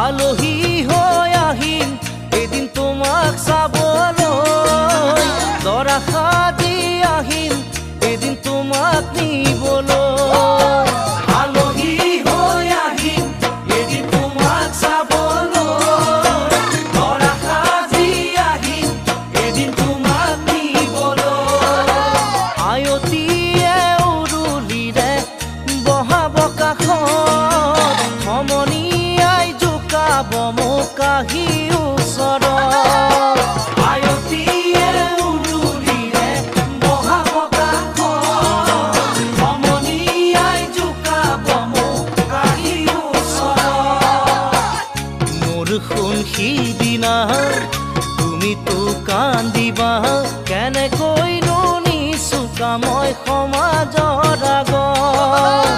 আলহী হৈ আহিম এদিন তোমাক চাবলৈ, দৰা সাজি আহিম এদিন তোমাক নিবলৈ। আলহী হৈ আহিম এদিন তোমাক চাবলৈ, দৰা সাজি আহিম এদিন তোমাক নিবলৈ। আয়তীয়ে উৰুলিৰে বহাব কাষত, সমনীয়াই জোকাব মোক আহি ওচৰত। আয়তীয়ে উৰুলিৰে বহাব কাষত, সমনীয়াই জোকাব মোক আহি ওচৰত। মোৰ সোণ সিদিনা তুমিতো কান্দিবা, কেনেকৈনো নিচুকা মই সমাজৰ আগত।